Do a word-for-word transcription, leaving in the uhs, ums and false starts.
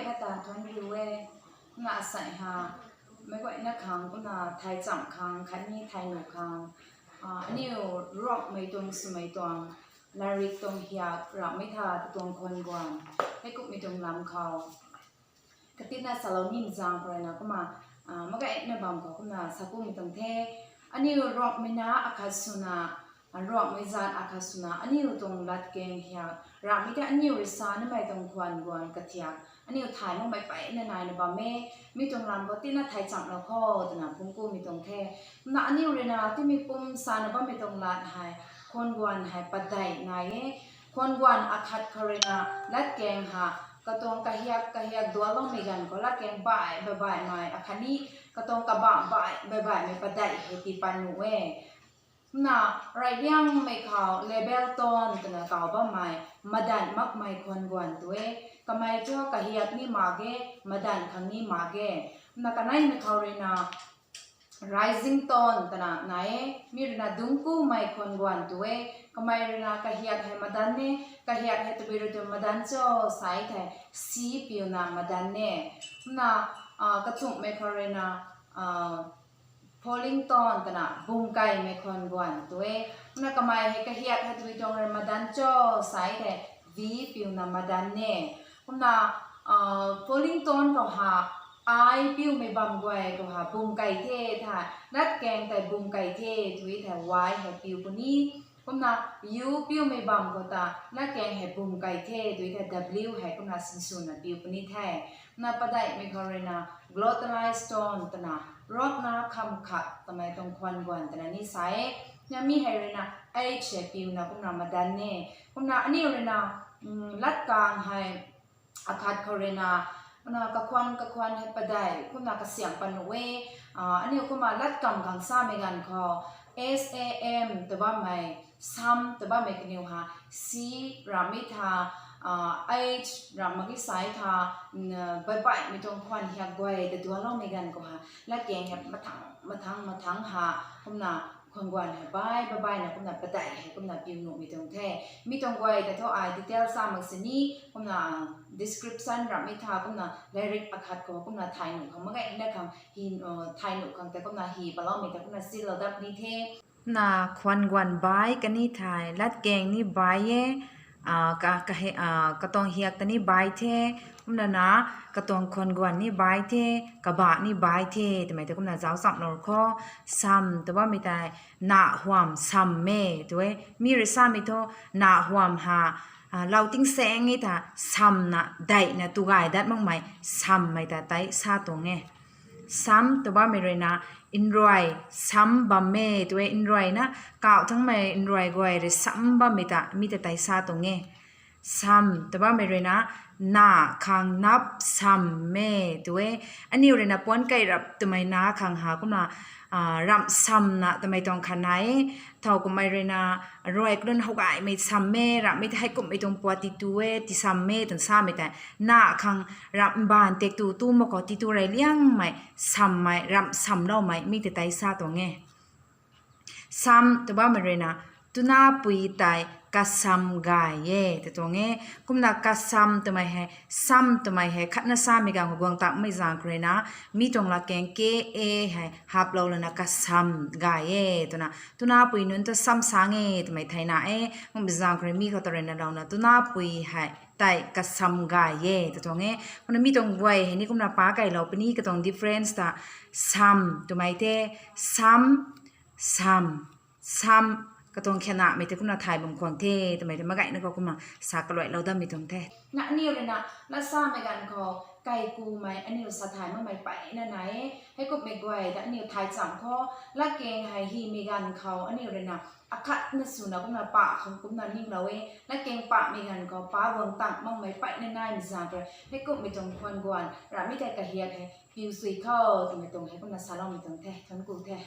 Hei ta thuan riu e, na asei ha, meic guayna khang kumna thai cham khang khatni thai nuh khang, aniu Ruangmei tuang swmei tuang, lairik tuang hiak ramhmei tha tuang khwan guan, heikumhmei tuang lam khou katina salou nimei zaeng khou ruina kumna, mak gayna bam khou kumna sa kumhmei tuang the. Aniu Ruangmei na akhat swna, Ruangmei zat akhat swna aniu tuang latkaeng hiak ramhmei tei aniu rui sa nimei tuang khwan guan kathiak aniu thay makmei mpeyna naina bam e. Mi tuang lam khou tina thai chamlou kho twna phungc kumhmei tuang the. Kumna aniu ruina timei pum sana bammei tuang lat hei, khwan guan hei padeih nai e. Khwan guan akhat khou ruina latkaeng ha, katuang kahiak kahiak dualoumei ganv khou latkaeng baih baih baihmei akhatni katuang kabah baih baih baihmei padeih hei tii pat nuh e. Kumna reyliangmei khou label tone twna kaw bammei, madanc makmei khwan guan tu e. Kamei thu kahiak ni mak ge, madanc khang ni mak ge. Kumna kaneimei khou ruina rising tone twna nai e, mi ruina dungc kumei khwan guan tu e. Kamei ruina kahiak hei madanc e, kahiak hei tabui rui tu madanc cho sa thei, si piuna madanc e. Kumna kachumhmei khou ruina falling tone twna bumkeimei khwan guan tu e. Kumna kamei hei kahiak hei tabui tuang rui madanc cho sa thei, vi piuna madanc e. Kumna falling tone khou ha, i piumei bam guay khou ha bumkei the tha, latkaeng tei bumkei the tu thei, y hei piu puni. Kumna u piumei bam khou ta latkaeng hei bumkei the tu thei, w hei kumna sinswna piu puni the. Kumna padeihmei khou ruina glottalized tone twna Ruangna kham khat twmei tuang khwan guan twna ni sa e. Kumna mi hei ruina h hei piuna kumna madanc e. Kumna aniu ruina latkang hei akhat khou ruina, kumna kakhwan kakhwan hei padeih kumna kasiam pat nuh e. Aniu kumna latkam khang samei ganv khou, sam tw bammei, sam tw bammei kaniw ha, si ramhmei tha, h ramh mak ge sa tha, baih baihmei tuang khwan hiak guay ta dualoumei ganv khou ha, latkaeng hei mathang mathang mathang ha, kumna khwan guan hei baih baih baihna kumna padeih hei kumna piu nuhmei tuang the. Mi tuang guay ta thu ai detail sa mak sini, kumna description ramhmei tha kumna lairik akhat khou kumna thay nuh khang mak gayna khang, thay nuh khang tei kumna hi patloumei ta kumna silou dat ni the. Na khwan guan baih kani thei, latkaeng ni baih e, katuang hiak ta ni baih the, kumna na katuang khwan guan ni baih the, kabah ni baih the twmei ta kumna zauc chamlou kho. Sam tw bammei tei, na huam sam e tu e. Mi rui samei thu, na huam ha, lau tingsaeng e ta samna deihna tu gay dat makmei sammei ta tei sa tuang e. Sam tw bammei ruina, nruai sam bam e tu e, nruai na, kauh thangmei nruai guay rui sam bammei ta mi ta tei sa tuang e. Sam tw bammei ruina, na khang nap sam e tu e. Aniu ruina puanc kei rap twmei na khang ha kumna ramh samna twmei tuang khat nai e. Thow kummei ruina, ruai kalun how gaymei sam e, ramhmei ta heikumhmei tuang puat ti tu e, ti sam e twna samei tei, na khang ramh mbaanv tek tu tu mak khou ti tu reyliangmei sammei, ramh samloumei mi ta tei sa tuang e. Sam tw bammei ruina, tunapui tei kasam gay e ta tuang e. Kumna kasam twmei hei, sam twmei hei khatna samei ganv khou guang takmei zaeng khou ruina, mi tuang latkaeng k a hei haplou lana kasam gay e twna, tunapui nunc ta sam sang e twmei theina e. Kummei zaeng khou rui mi khou ta ruina louna tunapui hei tei kasam gay e ta tuang e. Kumna mi tuang guay hei ni kumna pac keylou puni, katuang difference ta, sam twmei the, sam, sam, sam, katuang khanamei tei kumna thay bam khwan the twmei tei mak gayna khou kumna sa kaluailou dammei tuang the. Na aniu ruina, na samei ganv khou, kaikumei aniu sa thay makmei mpeyna nai e. Heikumhmei guay ta aniu thay cham kho, latkaeng hei hymei ganv khou aniu ruina akhatna swna kumna pac khang kumna ninglou e. Latkaeng pahmei ganv khou pac guang tang makmei mpeyna naimei zaeng khou rui, heikumhmei tuang khwan guan ramhmei tei kahiak hei piu sui kho twmei tuang hei kumna saloumei tuang the, thuanc ku the.